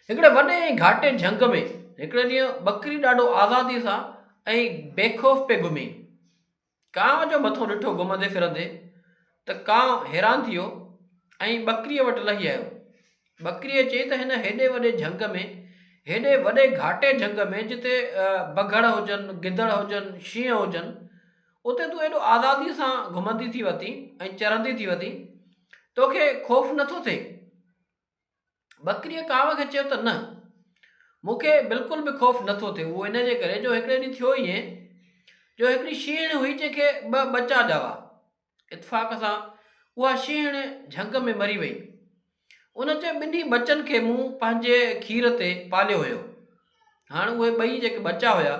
هڪڙي وڏي ۽ گهاٽي جهنگ ۾ هڪڙي ڏينهن ٻڪري ڏاڍو آزاديء سان ۽ بيخوف پئي گهمي. ڪانء جو مٿو ڏٺو گهمندي ڦرندي ته ڪانء حيران ٿي ويو ۽ ٻڪريء وٽ لهي آيو. ٻڪريء چيائين ته هن هيڏي وڏي جهنگ ۾، هيڏي وڏي گهاٽي جهنگ ۾ جتي بگهڙ هجن، گدڙ هجن، شينهن هجن، اتي تون ايڏو آزاديء سان گهمندي ٿي وتين ۽ چرندي ٿي وتين، توکي خوف نٿو ٿئي؟ ٻڪريء ڪانء کي چيو ته نه، مون کي بلڪل به خوف نه ٿو ٿئي. اهو ان جي ڪري جو هڪڙي ڏينهن ٿيو ائين جو هڪڙي شينهڻ هئي جنهن کي ٻه ٻچا ڄاوا. اتفاق سان اها شينهڻ جهنگ ۾ مري وئي. ان جي ٻنهي ٻچن کي مون پنهنجي کير تي پاليو هيو. هاڻ اهي ٻئي جيڪي ٻچا هيا،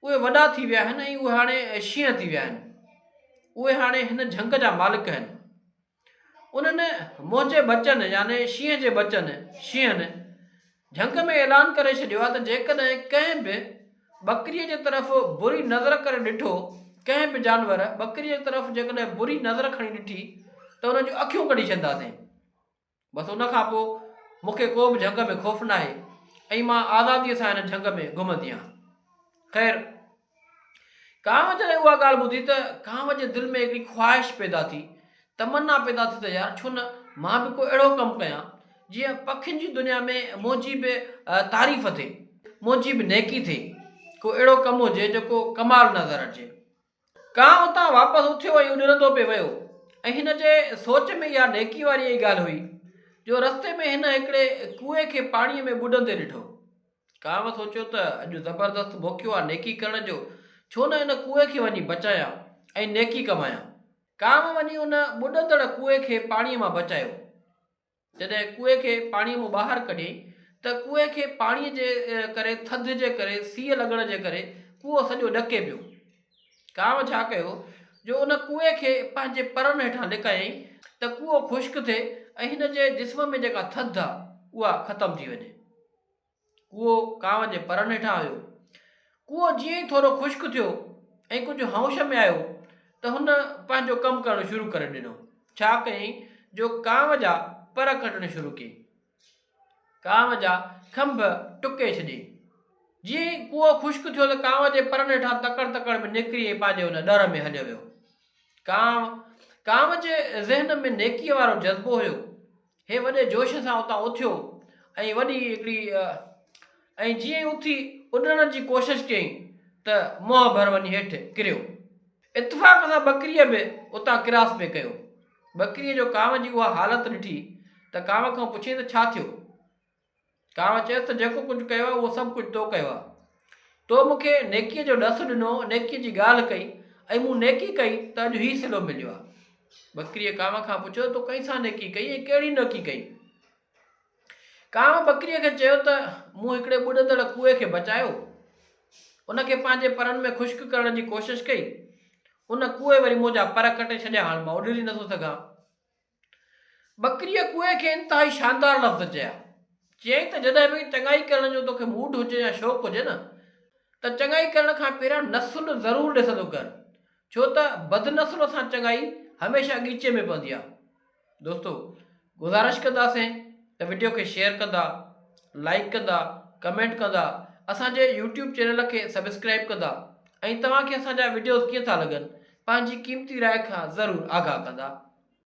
اهي وڏا ٿي ويا آهن ۽ اهي هاڻي شينهن ٿي ويا آهن. اهي هاڻي هن جهنگ جا مالڪ آهن. انهن منهنجي ٻچن يعني شينهن جي ٻچن، شينهن، جهنگ ۾ اعلان ڪري ڇڏيو آهي ته جيڪڏهن ڪنهن به ٻڪريء جي طرف بري نظر ڪري ڏٺو، ڪنهن به جانور ٻڪريء جي طرف جيڪڏهن بري نظر کڻي ڏٺي ته ان جون اکيون ڪڍي ڇڏنداسين. بس ان کان پوء مون کي ڪو به جهنگ ۾ خوف ناهي ۽ مان آزاديء سان هن جهنگ ۾ گهمندي آهيان. خير، ڪانء جڏهن اها ڳالهه ٻڌي ته ڪانء جي دل ۾ هڪڙي خواهش پيدا ٿي، تمنا پيدا ٿي ته يار ڇو نه مان به ڪو اهڙو ڪم ڪيان، جيئن پکين جي دنيا ۾ منهنجي به تعريف ٿئي، منهنجي به نيڪي ٿئي، ڪو اهڙو ڪم هجي جيڪو ڪمال نظر اچي. ڪانء اتان واپس اٿيو ۽ اڏرندو پئي ويو ۽ هن جي سوچ ۾ اها نيڪي واري ئي ڳالهه هئي جو رستي ۾ هن هڪڙي ڪوئي کي پاڻيء ۾ ٻڏندي ڏٺو. ڪانء سوچيو ته اڄ زبردست موقعو آ نيڪي ڪرڻ جو، ڇو نه ان ڪوئي کي وڃي بچايان ۽ نيڪي ڪمايان. ڪانء وڃي ان ٻڏندڙ ڪوئي کي پاڻيء مان بچايو. جڏهن ڪوئي کي پاڻيء مان ٻاهر ڪڍيائين ته ڪوئي کي پاڻيء جي ڪري، ٿڌ جي ڪري، سيء لڳڻ جي ڪري ڪوئو سڄو ڏڪي پيو. ڪانء ڇا ڪيو جو ان ڪوئي کي پنهنجي پرن هيٺان لڪايائين ته ڪوئو خشڪ ٿئي ۽ هن جي جسم ۾ جيڪا ٿڌ آ اها ختم ٿي وڃي. ڪوئو ڪانء جي پرن هيٺان هيو. ڪوئو جيئن ئي ٿورو خشڪ ٿيو ۽ ڪجهه هوش ۾ آيو ته هن پنهنجو ڪم ڪرڻ شروع ڪري ڏنو. ڇا ڪيائين جو ڪانء جا پر ڪڍڻ شروع ڪيائين. ڪانء جا کنڀ ٽڪي ڇڏيائين. جيئن ئي ڪوئو خشڪ ٿيو ته ڪانء جي پرن هيٺان تڪڙ تڪڙ ۾ نڪري ۽ پنهنجي ان ڏر ۾ هليو ويو. ڪانء، ڪانء جي ذهن ۾ نيڪيء وارو جذبو هيو. هي وڏي جوش سان اتان اٿيو ۽ وڏي هڪڙي ۽ جيئن ئي اٿي اڏرڻ جي ڪوشش ڪيائين ته منهن ڀر وڃي هيٺ ڪريو. اتفاق سان ٻڪريء به اتان ڪراس پئي ڪيو. ٻڪريء جو ڪانء جي اها حالت ڏٺي ته ڪانء کان پڇيائين ته ڇا ٿيو؟ ڪانء چيس ته جيڪو ڪجهه ڪيو آهي اهو سڀ ڪجهه تو ڪيو آهي. تو مون کي نيڪيء جو ڏس ڏنو، نيڪيء جي ڳالهه ڪئي ۽ مون نيڪي ڪئي ته اڄ هي صلو مليو آهي. ٻڪريء ڪانء کان پڇيو ته تو ڪنهن سان نيڪي ڪئي ۽ ڪهڙي نيڪي ڪئي؟ ڪانء ٻڪريء کي چيو ته مون هڪڙي ٻڏندڙ ڪوئي کي بچايو. ان کي پنهنجي پرن ۾ خشڪ ڪرڻ جي ڪوشش ڪئي. ان ڪوئي وري منهنجا پر ڪٽي ڇڏيا، هاڻ مان اڏري نٿو سگهان. ٻڪريء ڪوئي کي انتهائي شاندار لفظ چيا. چيائين ته جڏهن به چڱائي ڪرڻ جو توکي موڊ هجي يا شوق هجي نه ته چڱائي ڪرڻ کان پهريان نسل ضرور ڏسندو ڪر ڇو ته بدنسل سان چڱائي هميشه ڳيچي ۾ پوندي آهي. دوستو گذارش ڪنداسين ته وڊيو کي شيئر ڪندا، لائيڪ ڪندا، ڪمينٽ ڪندا، اسان جي يوٽيوب چينل کي سبسڪرائيب ڪندا ۽ توهان کي اسان جا وڊيوز ڪيئن ٿا لڳن پنهنجي قيمتي راء کان ضرور آگاهه ڪندا.